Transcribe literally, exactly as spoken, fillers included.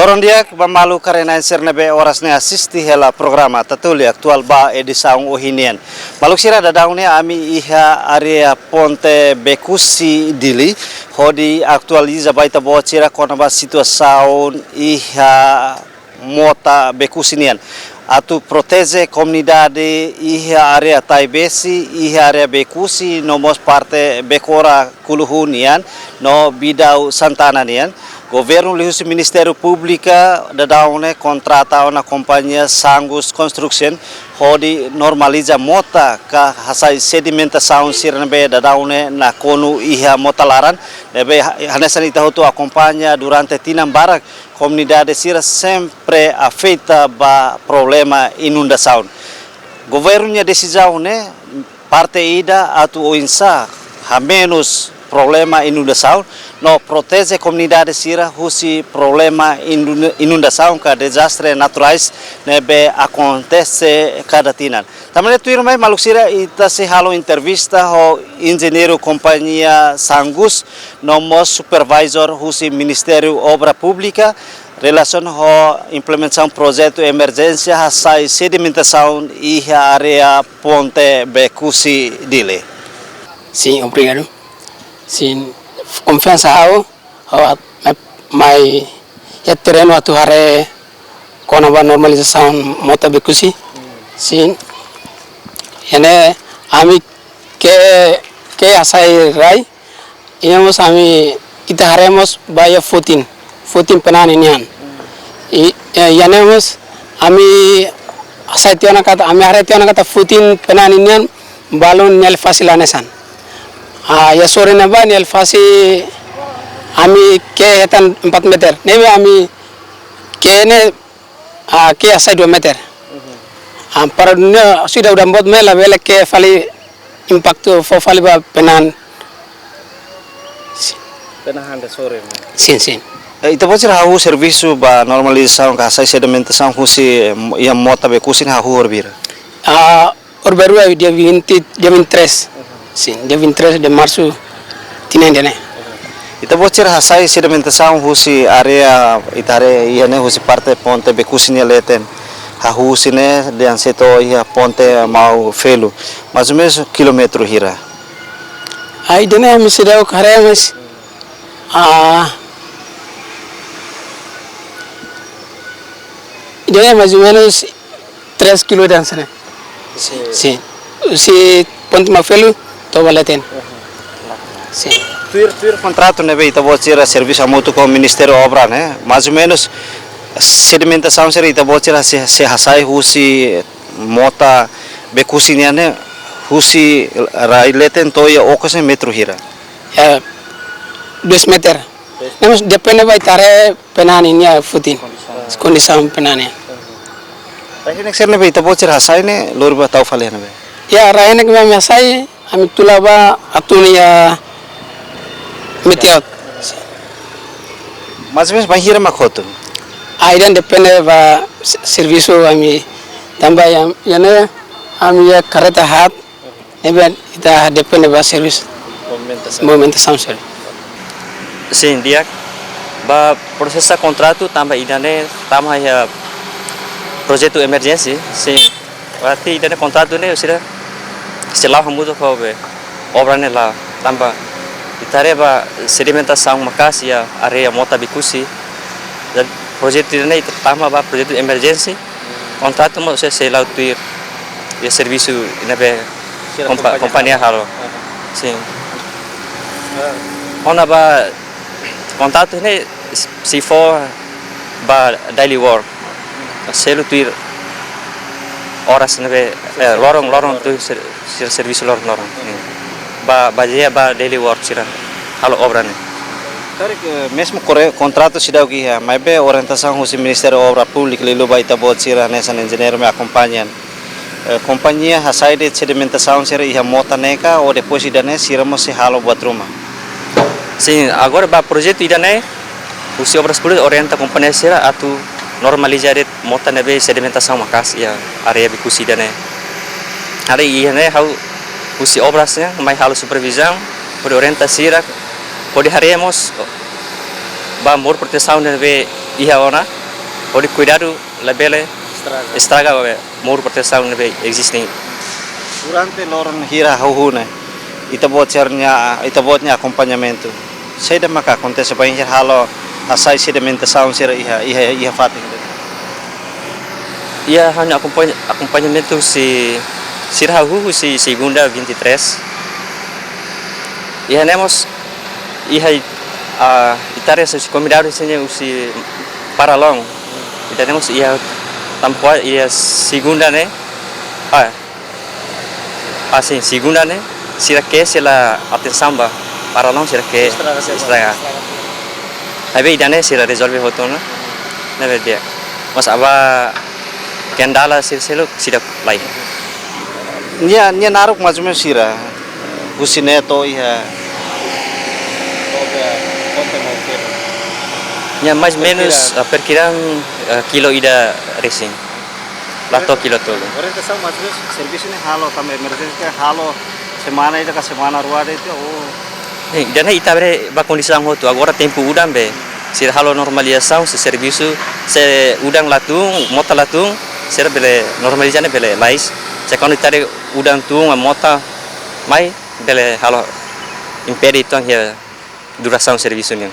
Loron di'ak ba maluk karena sira ne'ebé oras ne'e asiste hela programa Tatoli Atuál ba edisaun ohin nian. Maluk sira, daudaun ne'e ami iha área Ponte Bekusi Dili, hodi atualiza ba ita-boot sira kona-ba situasaun iha mota Bekusi nian. Atu proteje komunidade iha área Taibesi, iha área Bekusi, no mós parte Bekora Kuluhu nian, no Bidau Santana nian. Governu liuhusi Ministériu Públiku daudaun ne'e kontrata ona kompañia Sangus Construction hodi normaliza mota ka hasai sedimentasaun sira ne'ebé daudaun ne'e nakonu iha mota laran, ne'ebé ha-, hanesan ita hotu akompaña durante tinan barak komunidade sira sempre afeta ba problema inundasaun. Governu nia desizaun ne'e parte ida atu oinsá hamenus problema inundasaun, no proteje komunidade sira husi problema inun-, inundasaun ka dezastre naturais ne'ebé akontese kada tinan. Tanba ne'e tuirmai maluk sira, ita sei halo entrevista ho enjeñeiru kompañia Sangus, no mós supervisor husi Ministériu Obra Públika, relasiona ho implementasaun projetu emerjénsia hasai sedimentasaun iha área Ponte Bekusi Dili. Sin, obrigadu. Sin, konfiansa ha'u, ha'u at-, mai, mai iha terrenu atu haree kona-ba normalizasaun mota Bekusi. Sin. Iha ne'e ami ke, ke hasai rai, iha ne'e mós ami ita haree mós ba iha fotin, fotin penan nian. I, eh, iha ne'e mós ami hasai tiha ona katak, ami haree tiha ona katak fotin penan nian balun nia liafuan fali hanesan. Ah, iha sorin ne'ebá nia liafuan fali ami ke hetan empat meter. Ne'ebé ami ke ne'e, ah, ke hasai dua meter. Mhm. Ah, para dunia sudah udan boot maibé labele ke fali impaktu fó fali ba penan. Penan hanesan sorin. Sin, sin. Eh, ita-boot sira hahú servisu ba normalizasaun ka hasai sedimentasaun husi, eh, iha mota Bekusi ne'e hahú horibainhira? Ah, horibainhira dia vinte, dia vinte e três. Sin, dia vinte e três de março, tinan ida-ne'e. Ita-boot sira hasai sedimentasaun husi área ita haree iha ne'e husi parte Ponte Bekusi nia leten. Hahú husi ne'e dehan sei to'o iha ponte Mau Felu. Mais ou menos kilómetru hira? Ah, ida-ne'e ami seidauk haree, mais, ah, ida-ne'e mais ou menos três kilo hanesan ne'e. Sin. Sin. Husi ponte Mau Felu to'o ba leten. Sin. Tuir, tuir kontratu ne'ebé ita-boot sira servisu hamutuk ho Ministériu Obra ne'e, mais ou menos sedimentasaun sira ita-boot sira sei, sei hasai husi mota Bekusi nian ne'e, husi rai leten to'o iha okos ne'e metru hira? Ya, dua meter. Ne'e mós depende ba ita haree penan ninia fotin. Kondisaun. Kondisaun penan nian. Rai-henek sira ne'ebé ita-boot sira hasai ne'e lori ba tau fali iha ne'ebé? Ya, rai-henek ne'ebé ami hasai, ami tula ba atu nia metiaut. Mais ou menos bainhira mak hotu? Ah, ida-ne'e depende ba se-, servisu ami tanba iha, iha ne'e ami iha karreta haat, ne'ebé ita depende ba servisu. Movimentasaun. Movimentasaun, sorry. Sin, di'ak. Ba prosesa kontratu tanba ida-ne'e tama iha projetu emerjénsia, sin. Berarti ida-ne'e kontratu ne'e sira, sira la'o hamutuk ho be obra ne'e la'o tanba ita haree ba sedimentasaun maka'as iha área mota Bekusi. Dan projetu ida-ne'e ita tama ba projetu emerjénsia. Kontratu mós sei, sei la'o tuir iha servisu ne'ebé sira kompa-, kompañia, kompañia halo. Halo. Aha. Sin. Ah. Kona-ba kontratu ne'e sei fó ba daily work. Selu tuir oras ne'ebé, eh, loron, loron tuir ser-, ser-, servisu loron, loron. Ba, ba dia ba daily work sira halo obra ne'e. Karik, eh, mezmu kore-, kontratu seidauk iha, maibé orientasaun husi Ministériu Obra Públika liuliu ba ita-boot sira hanesan enjeñeiru mai akompaña. Eh, kompañia hasai de'it sedimentasaun sira iha mota ne'e ka, ou depois ida-ne'e sira mós sei halo buat ruma? Sin, agora ba projetu ida-ne'e, husi Obras Públikas orienta kompañia sira atu normaliza de'it mota ne'ebé sedimentasaun maka'as iha área Bekusi ida-ne'e. Haree iha ne'e ha'u husi obras ne'e mai halo supervizaun, hodi orienta sira, hodi haree mós ba muru protesaun ne'ebé iha ona, hodi kuidadu labele estraga, estraga, eh, muru protesaun ne'ebé eziste. Durante loron hira hahú ne'e, ita-boot sira-nia, ita-boot nia akompañamentu, saida maka akontese bainhira halo hasai sedimentasaun sira iha, iha, iha fatin? Iha ha'u-nia akompañ-, akompañamentu husi, sira hahú husi segunda vinte e três. Iha ne'e mós, iha, ah, ita haree husi komunidade sira-ne'e husi Paralon. Ita ne'e mós iha tempu iha segunda ne'e. Ah, ah, sin, segunda ne'e, sira ke'e sira la atensaun ba Paralon, sira ke'e estraga, estraga. Maibé ida-ne'e sira rezolve hotu ona. Ne'ebé di'ak. Mas aban kendala sira seluk sira la iha. Nia, nia naruk mais ou menus hira, husi ne'e to'o iha. Nia mais ou menus, perkiraan, eh, perkiraan, eh, kilo ida resin. La to'o kilo tolu. Orientasaun mais ou menus servisu ne'e halo tanba emerjénsia halo semana ida ka semana rua de'it, oh. Eh, ida-ne'e ita haree ba kondisaun hotu. Agora tempu udan be, sira halo normalizasaun, se servisu, se udan la tun, mota la tun, sira bele normaliza ne'e bele lais. Se kuandu ita haree udan tun, mota mai, bele halo impede uitoan iha durasaun servisu nian.